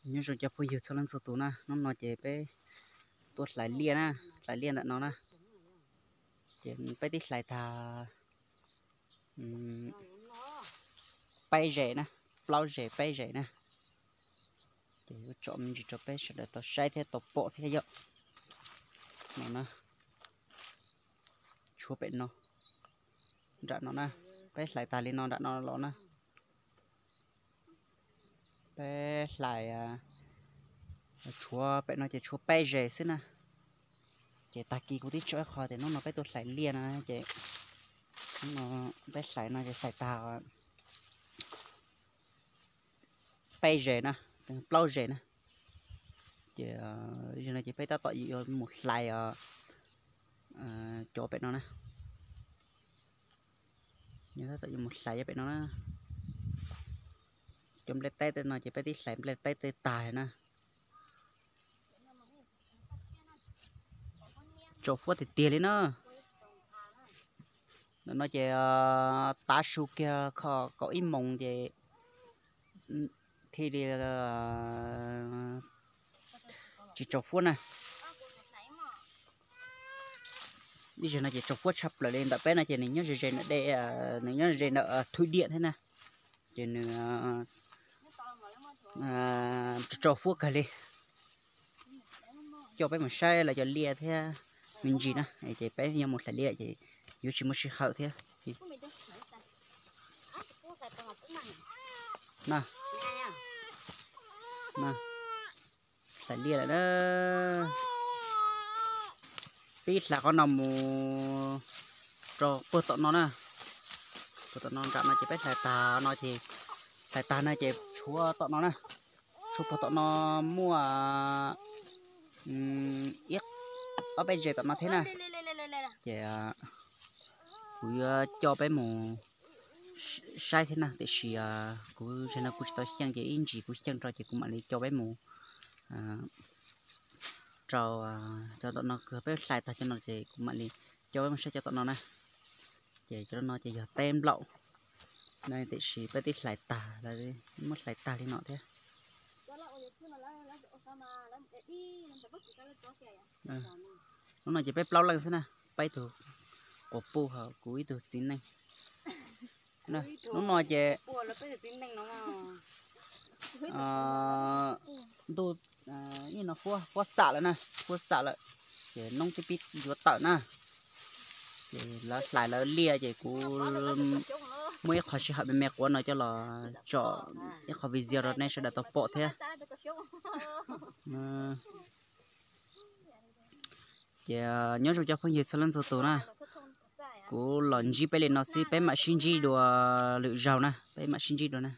Nyob zoo cov phooj ywg txhua leej txhua tus na, hnub no ces peb tuaj hlais liaj na, hlais liaj ntawm no na. Ces peb twb hlais tag peb zes na, plaub zes peb zes na. Ces yuav tsom me ntsis rau peb sawv daws tau saib thiab tau pom thiab yom. No na, tshuav pem no, nram no na, peb hlais tag li no nram no los na. Peb hlais, tshuav pem no ces tshuav peb zes xwb na. Ces tag kis kuv twb tso ib qho tias hnub no peb tuaj hlais liaj no ces hnub no peb hlais no ces hlais tag peb zes na, plaub zes na. Ces no ces peb tab tom yuav mus hlais cov pem no na. Tab tom yuav mus hlais cov pem no na. Cov nplej teb tej no ces peb twb hlais nplej teb tej tag na. Tsaus fuab tiag tiag li na. Ntawm no ces tav su kiag kho kaum ib moos ces thiaj li tsis tsaus fuab na. Ib zaug no ces tsaus fuab tshaj plaws li, ntawm peb no ces nws nyob ze ze ntawm dej, nws nyob ze ntawm thwj diam thiab na. Ces nws tsaus fuab kawg li. Coj peb mus saib lawv cov liaj thiab me ntsis na, ces peb yuav mus hlais liaj ces yuav tsis muaj sij hawm thiab. Hlais liaj lawm na. Peb hlais qhov no mus rau puag tom no na. Puag tom no nram no ces peb hlais tag no ces, hlais tag no ces tshuav tom no na. Tshuav puag tom no muaj ib ob peb zes tom no thiab na. Ces kuv yuav coj peb mus saib thiab na, tiam sis kuv zaum no kuv tsis tau xyeej ces ib ntsis kuv xyeej rau ces kuv mam li coj peb mus rau cov tom no, peb hlais tag cov no ces kuv mam li coj peb mus saib cov tom no na. Ces cov no ces yog teb nplaum na, tiam sis peb twb hlais tag lawm, muab hlais tag li no thiab. Hnub no ces peb plaub leej xwb na, peb ib tug quas puj ho kuv ib tug txiv neej. Hnub no ces ntuj no fuab xam lawm na, fuab xam lawm, ces noob twb pib yuav tawm na. Ces lawv hlais lawv liaj ces kuv muaj ib qho sij hawm me me quav no coj los tsom ib qho video rau nej sawv daws tau pom thiab. Ces nyob zoo cov phooj ywg txhua leej txhua tus na, kuv los ntsib peb li no xwb, peb mam sib ntsib dua lwm zaug na, peb mam sib ntsib dua na.